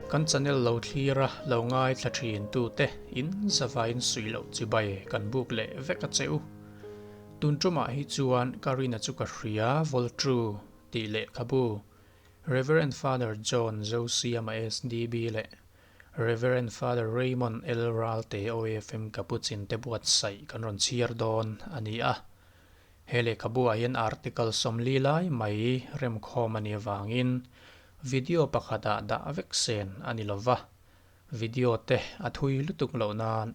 Kan channel lo thlir a lo ngaithla thin tute in zavaiin suih loh chibai kan buk leh vek a che u. Tun tumah hi chuan ka rina chu ka hria Voltru tih lehkhabu Rev. Father John Zosiama SDB leh Rev. Father Raymond L. Ralte OFM Capuchin te buatsaih kan rawn chhiar dawn a ni a. He lehkhabuah hian article 40 lai mai remkhawm a nih avangin video pakhatah dah vek sen a ni lo va, video te a thui lutuk loh nan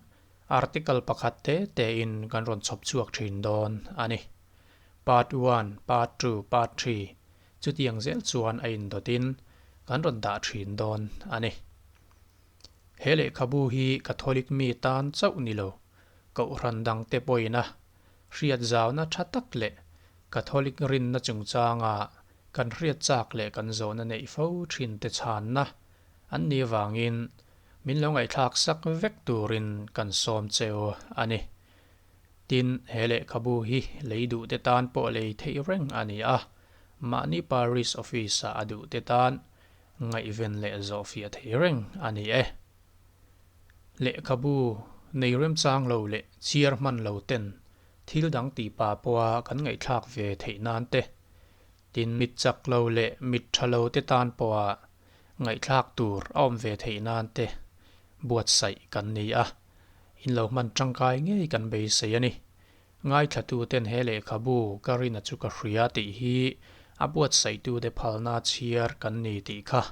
article pakhat te tein kan rawn chhawp chhuak thin dawn a ni. Part one, Part two, Part three chutiang zel chuan a indawtin kan rawn dah thin dawn a ni. He lehkhabu hi Catholic mi tan chauh ni lo, Kohhran dangte pawhin a Hriat zauna tha tak leh Catholic rinna chungchanga kan hriat chak leh kan zawhna neih fo thin te chhanna an nih avangin min lo ngaihthlak sak vek turin kan sawm cheu a ni. Tin, he lehkhabu hi lei duh te tan pawh lei theih reng a ni a, mahni parish office-ah a duh te tan ngaihven leh zawhfiah theih reng a ni e. Lehkhabu nei remchang lo leh chhiar hman lo ten thil dang tih pah pawha kan ngaihthlak ve theih nan te, tin mit chak lo leh mit tha lo te tan pawha ngaihthlak tur a awm ve theih nan te buatsaih kan ni a, in lo hman tangkai ngei kan beisei a ni. Ngaithlatu ten he lehkhabu ka rina chu ka hria tih hi a buatsaihtute phalna chhiar kan ni tih kha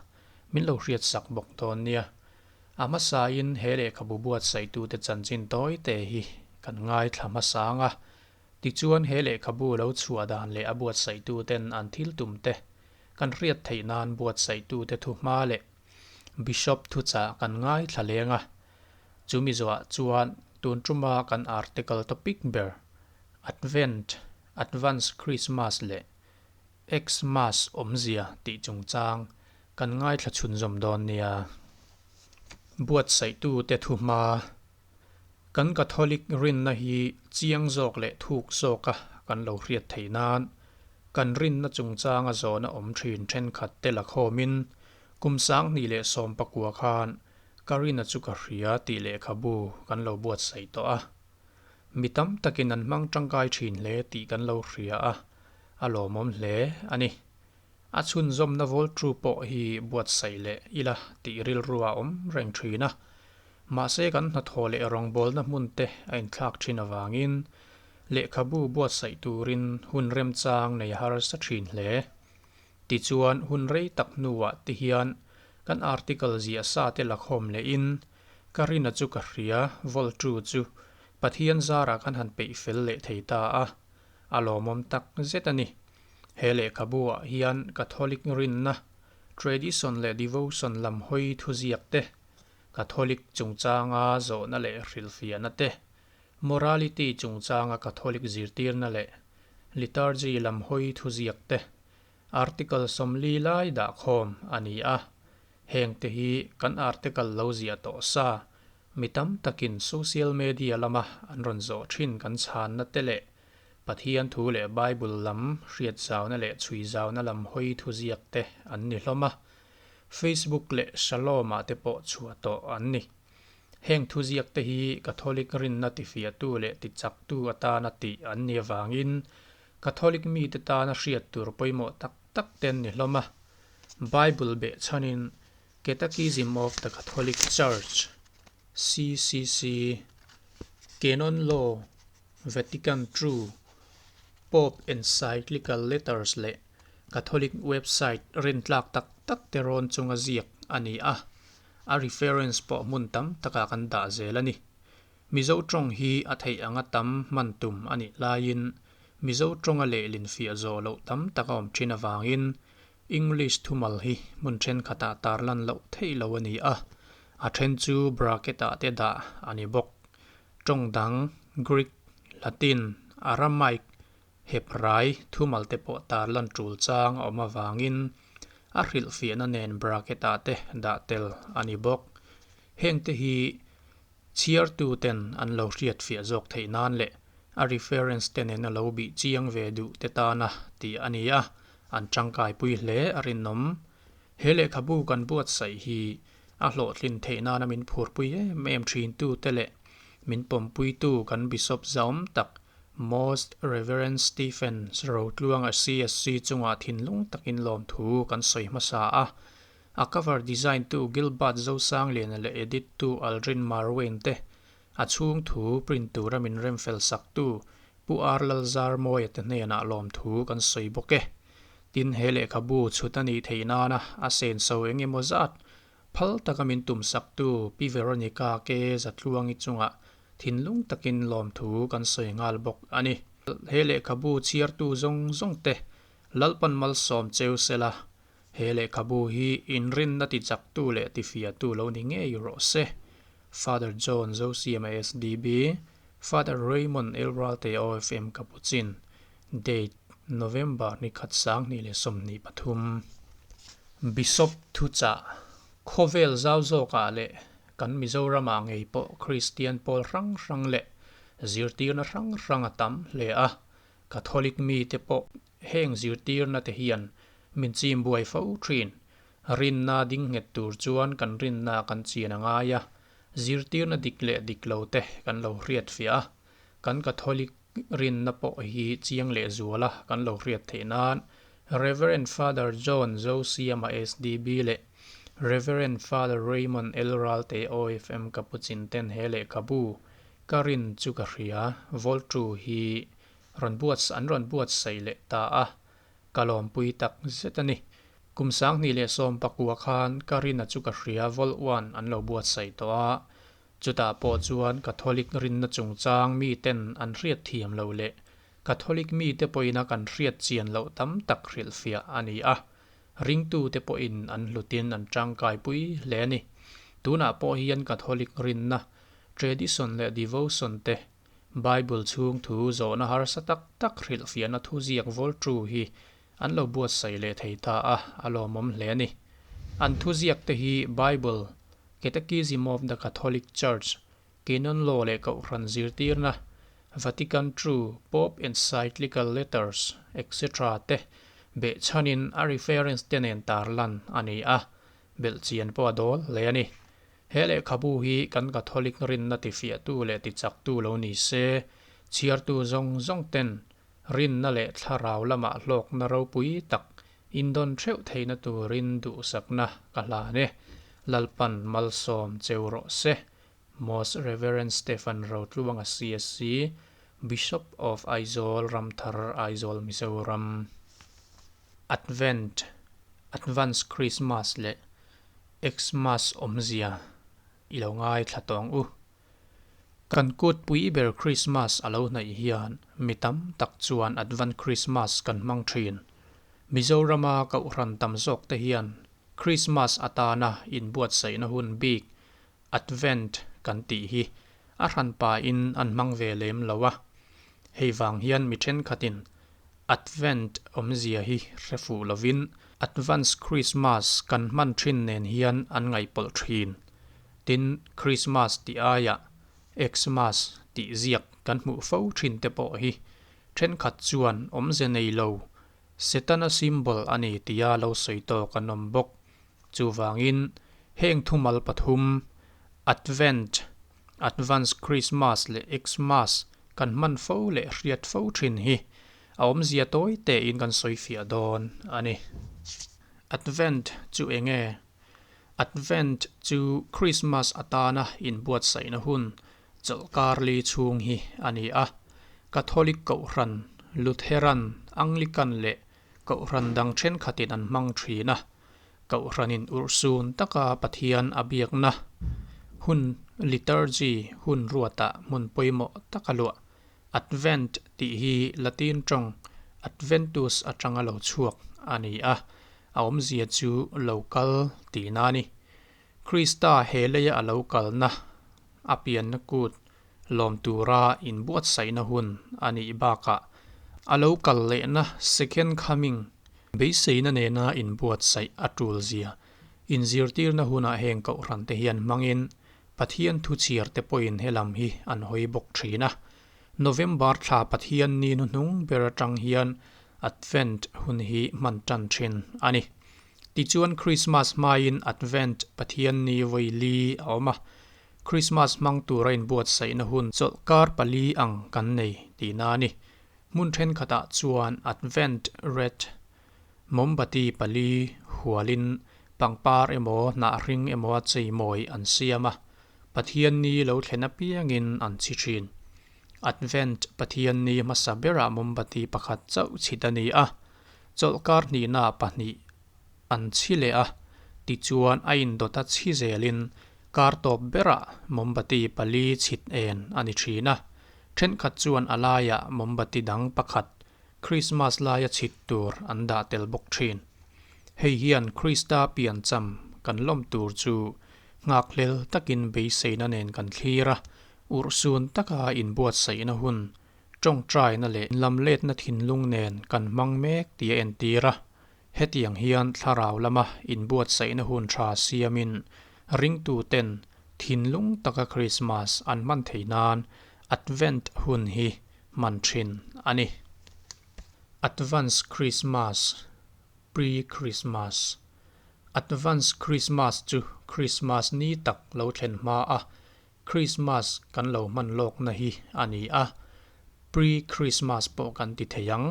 min lo hriatsak bawk dawn nia. A hmasain he lehkhabu buatsaihtute chanchin tawi te hi kan ngaithla hmasa ang a, tichuan he lehkhabu lo chhuah dan leh a buatsaihtuten an thil tum te kan hriat theih nan buatsaihtute thu hma leh Bishop thuchah kan ngaithla leng a. Chumi zawhah chuan tun tuma kan article topic ber Advent, Advance Christmas leh Xmas awmzia tih chungchang kan ngaithla chhunzawm dawn nia. Buatsaihtute thuhma, Kan Catholic rinna hi chiang zawk leh thuk zawka kan lo hriat theih nan kan rinna chungchanga zawhna awm thin thenkhat te la khawmin kum 2019 khan ka rina chu ka hria tih lehkhabu kan lo buatsaih tawh a. Mi tam takin an hmang tangkai thin hle tih kan lo hria a, a lawmawm hle a ni. A chhunzawmna Voltru pawh hi buatsaih leh ila tih rilru a awm reng thin a. Mahse kan hnathawh leh rawngbawlna hmun te a inthlak thin avangin lehkhabu buatsaih turin hun remchang nei harsa thin hle. Tichuan hun rei tak hnuah ti hian kan article ziah sa te lakhawm lehin ka rina chu ka hria, Voltru chu Pathian zarah kan han peih fel leh thei ta a, a lawmawm tak zet a ni. He lehkhabu-ah hian Catholic rinna, tradition leh devotion lam hawi thuziak te, Catholic chungchanga zawhna leh hrilhfiahna te, morality chungchanga Catholic zirtirna leh liturgy lam hawi thuziak te, article 40 lai dahkhawm a ni a. Hengte hi kan article lo ziah tawh sa, mi tam takin social media lama an rawn zawh thin kan chhanna te leh Pathian thu leh Bible lam hriat zauna leh chhui zauna lam hawi thuziak te an ni hlawm a, Facebook leh Shalom-ah te pawh chhuah tawh an ni. Heng thuziak te hi Catholic rinna tifiahtu leh tichaktu atana tih an ni avangin Catholic mite tana hriat tur pawimawh tak tak te an ni hlawm a. Bible behchhanin Catechism of the Catholic Church, CCC, Canon Law, Vatican ii, Pope Encyclical Letters leh Catholic website rintlak tak tak te rawn chunga ziak a ni a, a reference pawh hmun tam takah kan dah zel a ni. Mizo tawng hi a theih anga tam hman tum a nih laiin Mizo tawnga lehlin fiah zawh loh tam tak a awm thin avangin English thumal hi hmun thenkhatah tarlan loh theih lo a ni a, a then chu bracket-ah te dah a ni bawk. Tawng dang, Greek, Latin, Aramaic, Hebrai thumal te pawh tarlan tul chang a awm avangin a hrilhfiahna nen bracket-ah te dah tel a ni bawk. Hengte hi chhiartuten an lo hriatfiah zawk theih nan leh a reference te nena lo bih chiang ve duh te tana tih a ni a, an tangkaipui hle a rinawm. He lehkhabu kan buatsaih hi. A hlawhtlin theih nana min phurpui em em thintute leh min pawmpuitu kan Bishop zahawm tak Most Reverend Stephen Rotluanga CSC chungah thinlung takin lawmthu kan sawi hmasa a. A cover design tu Gilbert Zosangliana leh edit tu Aldrin Marwain te, a chhung thu print tura min remfel sak tu Pu R Lalzarmawia te hnenah lawmthu kan sawi bawk e. Tin, he lehkhabu chhut a nih theih nana a senso eng emaw zat phal taka min tum sak tu Pi Veronica K Zatluangi chungah thinlung takin lawmthu kan sawi nghal bawk a ni. He lehkhabu chhiartu zawng zawng te Lalpan malsawm cheu sela, he lehkhabu hi inrinna tichaktu leh tifiahtu lo ni ngei rawh se. Father John Zosiama SDB, Father Raymond Elralte OFM Capuchin, Date, November ni khat 2023. Bishop Thuchah, Khawvel zau zawkah leh kan Mizoramah ngei pawh Kristian pawl hrang hrang leh zirtirna hrang hrang a tam hle a, Catholic mite pawh heng zirtirna te hian min chim buai fo thin. Rinna ding nghet tur chuan kan rinna kan chian a ngai a, zirtirna dik leh dik lo te kan lo hriat fiah a, kan Catholic rinna pawh hi chiang leh zual a kan lo hriat theih nan Rev. Father John Zosiama SDB leh Rev. Father Raymond L. Ralte OFM Capuchin ten he lehkhabu Ka rin chu ka hria, Voltru hi rawn buat an rawn buatsaih leh ta a, ka lawmpui tak zet a ni. Kum 2019 khan ka rina chu ka hria Vol one an lo buatsaih tawh a, chutah pawh chuan Catholic rinna chungchang miten an hriat thiam loh leh Catholic mite pawhin a kan hriat chian loh tam tak hrilhfiah a ni a, ringtute pawhin an hlutin an tangkaipui hle a ni. Tunah pawh hian Catholic rinna Tradition leh devotion te, Bible chhung thu zawhna harsa tak tak hrilhfiahna thuziak Voltru hi an lo buatsaih leh thei ta a, a lawmawm hle a ni. An thuziak te hi Bible, Catechism of the Catholic Church, Canon Law leh Kohhran zirtirna, Vatican ii, Pope Encyclical Letters, etc. Te behchhanin a reference te nen tarlan a ni a, belhchian pawh a dawl hle a ni. He lehkhabu hi kan Catholic rinna tifiahtu leh tichaktu lo ni se, chhiartu zawng zawng ten rinna leh thlarau lamah hlawkna ropui tak indawn theuh theihna turin duhsakna ka hlan e. Lalpan malsawm cheu rawh se. Most Reverend Stephen Rotluanga CSC, Bishop of Aizawl Ramthar, Aizawl, Mizoram. Advent, Advance Christmas leh Xmas awmzia i lo ngaithla tawh ang u. Kan kutpui ber Christmas a lo hnaih hian mi tam tak chuan Advent Christmas kan hmang thin. Mizorama Kohhran tam zawk te hian Christmas atana inbuatsaihna hun bik Advent kan tih hi a hranpain an hmang ve lem lo a. Hei vang hian mi thenkhatin Advent awmzia hi hre fuh lovin Advance Christmas kan hman thin nen hian an ngaihpawlh thin. Tin, Christmas tih aiah Xmas tih ziak kan hmuh fo thin te pawh hi thenkhat chuan awmze nei lo, Setana symbol a ni tia lo sawi tawk an awm bawk. Chuvangin, heng thumal pathum, Advent, Advance Christmas leh Xmas kan hman fo leh hriat fo thin hi a awmzia tawi tein kan sawi fiah dawn a ni. Advent chu eng nge? Advent chu Christmas atana inbuatsaihna hun chawlhkar li chhung hi a ni a. Catholic Kohhran, Lutheran, Anglican leh Kohhran dang thenkhatin an hmang thin a, Kohhranin urhsun taka Pathian a biakna hun liturgy hun ruatah hmun pawimawh taka luah Advent tih hi Latin tawng Adventus atanga lo chhuak a ni a, a awmzia chu lo kal tihna a ni. Krista he leia a lo kalna a pianna kut lawm tura inbuatsaihna hun a nih bakah a lo kal lehna Second Coming beiseina nena inbuatsaih a tul zia inzirtirna hunah heng kohhran te hian hmangin Pathian thu chhiar te pawhin helam hi an hawi bawk thin a. November thla Pathian ni hnuhnung ber atang hian Advent hun hi hman tan thin a ni. Tichuan Krismas hmain Advent Pathianni vawi li a awm a, Krismas hmang tura inbuatsaihna hun chawlhkar pali ang kan nei tihna a ni. Hmun thenkhatah chuan Advent wreath mawmbati pali hualin pangpar emaw hnahring emaw a cheimawi an siam a, Pathianni lo thlen apiangin an chhi thin. Advent Pathianni hmasa berah mawmbati pakhat chauh chhit a ni a, chawlhkar hnihnaah pahnih an chhi leh a, tichuan a indawt a chhi zelin kar tawp berah mawmbati pali chhit en a ni thin a. Thenkhat chuan a laiah mawmbati dang pakhat Krismas laia chhit tur an dah tel bawk thin. Hei hian Krista piancham kan lawm tur chu nghakhlel takin beiseina nen kan thlir a, urhsun taka inbuatsaihna hun tawngtaina leh lamletna thinlung nen kan hmang mek tih a entir a. Hetiang hian thlarau lama inbuatsaihna hun tha siamin ringtuten thinlung taka Krismas an hman theih nan Advent hun hi hman thin a ni. Advance Christmas, Pre-Christmas, Advance Christmas chu Krismas ni tak lo thlen hma a Krismas kan lo hman lawkna hi a ni a, pre-Krismas pawh kan ti thei ang.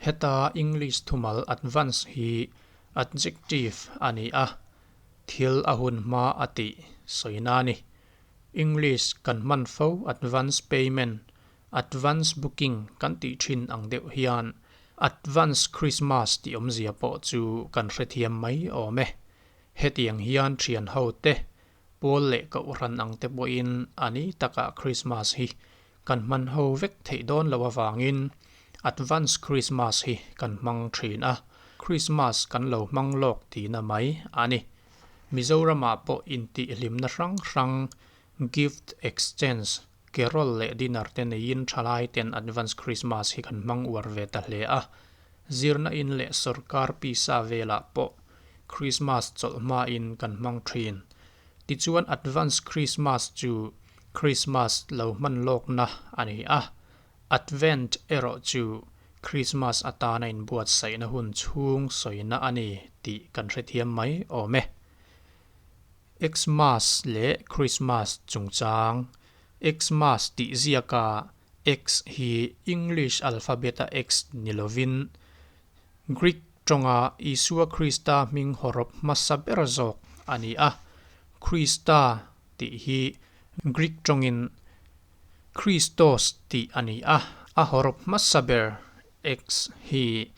Heta English thumal advance hi adjective a ni a, thil a hun hma a tih sawina a ni. English kan hman fo advance payment, advance booking kan tih thin ang deuh hian advance Christmas tih awmzia pawh chu kan hrethiam mai awm e. Hetiang hian thian ho te Pawl leh Kohhran ang te pawhin a ni takah Krismas hi kan hman ho vek theih dawn loh avangin Advance Krismas hi kan hmang thin a, Krismas kan lo hmang lawk tihna mai a ni. Mizoramah pawh intihhlimna hrang hrang, gift exchange, carol leh dinner te neiin thalai ten Advance Krismas hi kan hmang uar ve ta hle a. Zirna in leh sawrkar pisa velah pawh Krismas chawlh hmain kan hmang thin. Tichuan Advance Krismas chu Krismas lo hman lawkna a ni a, Advent erawh chu Krismas atana inbuatsaihna hun chhung sawina a ni tih kan hrethiam mai awm e. Xmas leh Krismas chungchang Xmas tih ziaka X hi English alphabet-a X ni lovin Greek Tawnga Isua Krista hming hawrawp hmasa ber zawk a ni a. Krista tih hi Greek tawngin Christos tih a ni a. A hawrawp hmasa ber X hi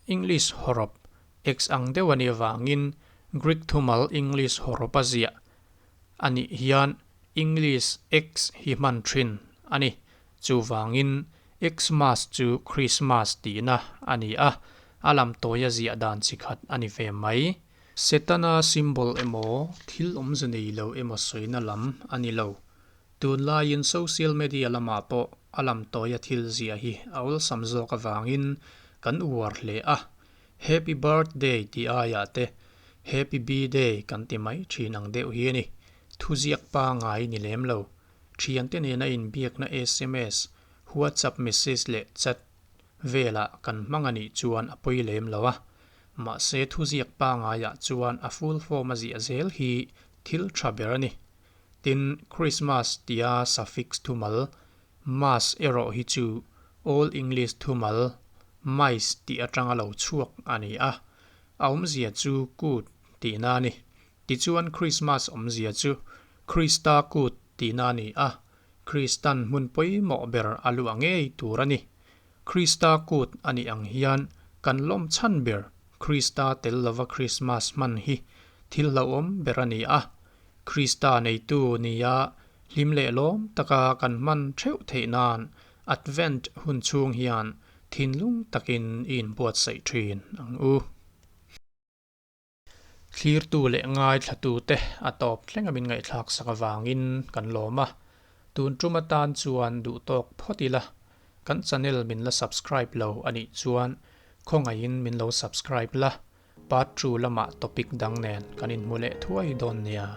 English hawrawp X ang deuh a nih avangin Greek thumal English hawrawp a ziah a nih hian English X hi hman thin a ni. Chuvangin, Xmas chu Christmas tihna a ni a, a lam tawia ziah dan chi khat a ni ve mai. Setana symbol emaw, thil awmze nei lo emaw sawina lam a ni lo. Tunlaiin social media lamah pawh a lam tawia thil ziah hi a awlsam zawk avangin kan uar hle a. Happy birthday tih aiah te Happy b-day kan ti mai thin ang deuh hi a ni. Thuziak pangngai ni lem lo. Thiante nena inbiakna sms, WhatsApp message leh chat velah kan hmang a nih chuan a pawi lem lo a. Mahse thuziak pangaiah chuan a full form a ziah zel hi thil tha ber a ni. Tin, Christmas tia suffix thumal mas erawh hi chu Old English thumal mice tih atanga lo chhuak a ni a, a awmzia chu kut tihna a ni. Tichuan Krismas awmzia chu Krista kut tihna a ni a, Kristan hmun pawimawh ber a luah ngei tur a ni. Krista kut a nih ang hian kan lawm chhan ber Krista tel lova Krismas hman hi thil hlauhawm ber a ni a, Krista neitu nia hlim leh lawm taka kan hman theuh theih nan Advent hun chhung hian thinlung takin i inbuatsaih thin ang u. Thlirtu leh ngaithlatute a tawp thleng a min ngaihthlak sak avangin kan lawm a, tun tum atan chuan duh tawk phawt ila, kan channel min la subscribe lo a nih chuan khawngaihin min lo subscribe la, part two lamah topic dang nen kan inhmu leh thuai dawn nia.